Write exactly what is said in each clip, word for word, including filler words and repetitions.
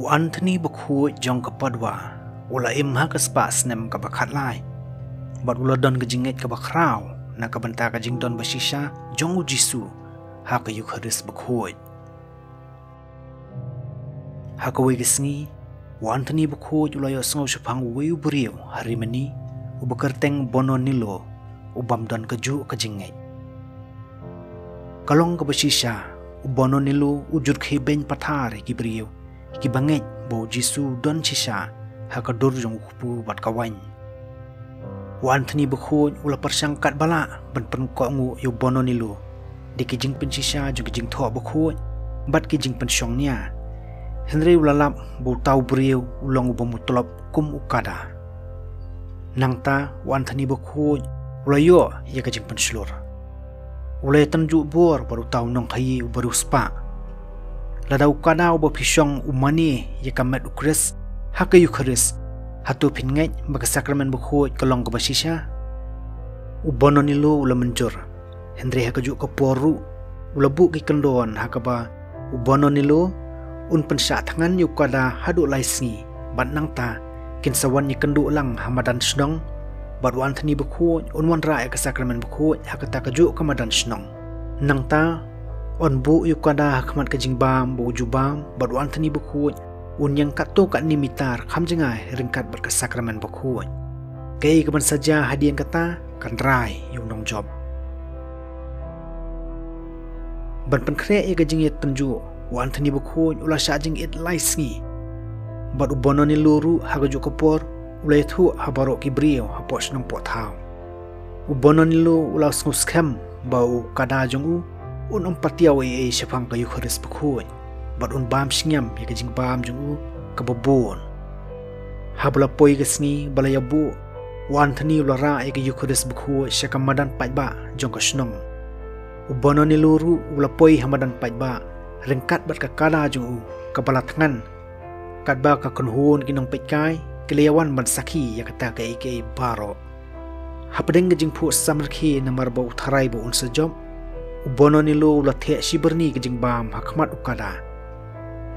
U Anthony bakhuid jong ka Padua u la im ha ka spah snem kaba khatlai, bad u la don ka jingngeit kaba khraw na ka bynta ka jingdon bashisha jong u Jisu ha ka Eukharist bakhuid. Ha kawei ka sngi, u Anthony bakhuid u la ïohsngew shaphang uwei u briew ha Rimini uba kyrteng Bononilo, u bym don kajuh ka jingngeit. Ka long kaba shisha, u Bononilo u jur khie beiñ pathar ïa ki briew kiba ngeit ba u Jisu u don shisha ha ka dur jong u kpu bad ka waiñ. U Anthony bakhuid u la pyrshang katba lah ban pynkohnguh ïa u Bononilo da ki jingpynshisha jong ki jingthoh bakhuid bad ki jingpynshong nia. Hynrei u la lap ba uta u briew u long uba mutlop kum u kada. Nangta u Anthony bakhuid u la ïoh ïa ka jingpynshlur. U la ïatynjuh bor bad uta u nongkhaïi uba riewspah. Lada u kada uba phi shong u mane ïa ka met u Khrist ha ka Eukharist, hato phin ngeit ba ka sakramen bakhuid ka long kaba shisha? U Bononilo u la mynjur. Hynrei ha kajuh ka por ruh u la buh ki kyndon ha kaba u Bononilo un pynshah thngan ïa u kada haduh lai sngi, bad nangta kin sa wan ïakynduh lang ha madan shnong. Bad u Anthony bakhuid un wanrah ïa ka sakramen bakhuid ha kata kajuh ka madan shnong. Nangta yn buh ïa u kada ha khmat ka jingbam ba u ju bam, bad u Anthony bakhuid un ïeng katto katne mitar kham jngai ryngkat bad ka sakramen bakhuid. Kaei kaban sa jia hadien kata kan rai ïa u nongjop. Ban pynkhreh ïa ka jingïatynjuh, u Anthony bakhuid u la shah jingit lai sngi. Bad u Bononilo ruh ha kajuh ka por u la ïathuh ha baroh ki briew hapoh shnong pohthaw. U Bononilo u la sngewskhem ba u kada jong u un ym patiaw ei ei shaphang ka Eukharist bakhuid, bad un bam shngiam ïa ka jingbam jong u kaba bun. Haba la poi ka sngi ba la ïabuh, u Anthony u la rah ïa ka Eukharist bakhuid sha ka madan paidbah jong ka shnong. U Bononilo ruh u la poi ha madan paidbah ryngkat bad ka kada jong u kaba la thngan, katba ka kynhun ki nongpeitkai ki la ïawan ban sakhi ïa kata kaei kaei baroh. Hapdeng ka jingphuh samrkhie namar ba u tharai ba un sa jop, u Bononilo u la theh shi byrni ka jingbam ha khmat u kada.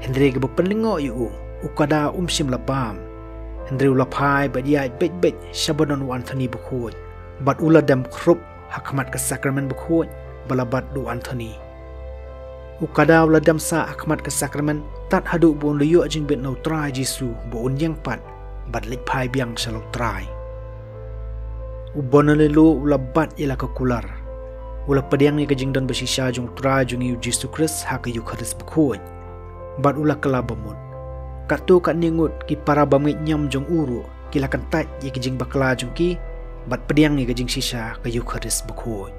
Hynrei kaba pynlyngngoh ïa u, u kada um shym la bam. Hynrei u la phai bad ïaid beit beit sha ba don u Anthony bakhuid, bad u la dem khrup ha khmat ka sakramen bakhuid ba la bat da u Anthony. U kada u la dem sah ha khmat ka sakramen tad haduh ba un la ïoh jingbit na u Trai Jisu ba un ïeng pat bad leit phai biang sha la u Trai. U Bononilo u la bat ïa la ka kular. U la pdiang ïa ka jingdon bashisha jong u Trai jong ngi u Jisu Khrist ha ka Eukharist bakhuid, bad u la kylla bamut. Katto katne ngut ki para bam ngeit niam jong u ruh ki la kyntait ïa ka jingbakla jong ki bad pdiang ïa ka jingshisha ka Eukharist bakhuid.